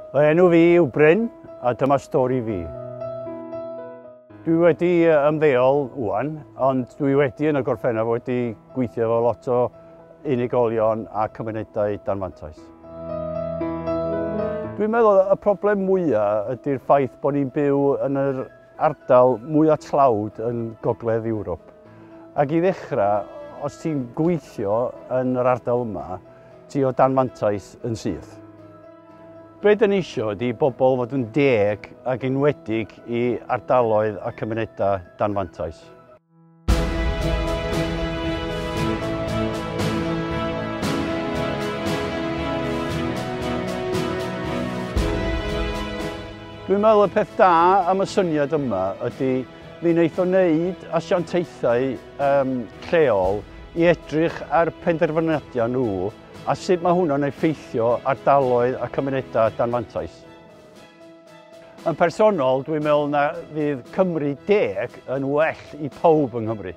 Fy enw fi yw Bryn a dyma stori fi. Dwi wedi ymddeol ŵan, ond dwi wedi yn y gorffennol wedi gweithio efo lot o unigolion a cymunedau dan fantais. Dwi'n meddwl y problem mwyaf ydy'r ffaith bod ni'n byw yn yr ardal mwyaf tlawd yn Gogledd Ewrop. Ac i ddechrau, os ti'n gweithio yn yr ardal yma, ti o dan fantais yn syth. Be dyn ni isio ydy bobl fod yn deg ac enwedig i ardaloedd a cymunedau dan fantais. Dwi'n meddwl y peth da am y syniad yma ydy mi wneith o wneud asiantaethau lleol i edrych ar penderfyniadau nhw a sut mae hwnna'n effeithio ardaloedd a cymunedau dan fantais. Yn personol, dwi'n meddwl na fydd Cymru deg yn well i pawb yng Nghymru.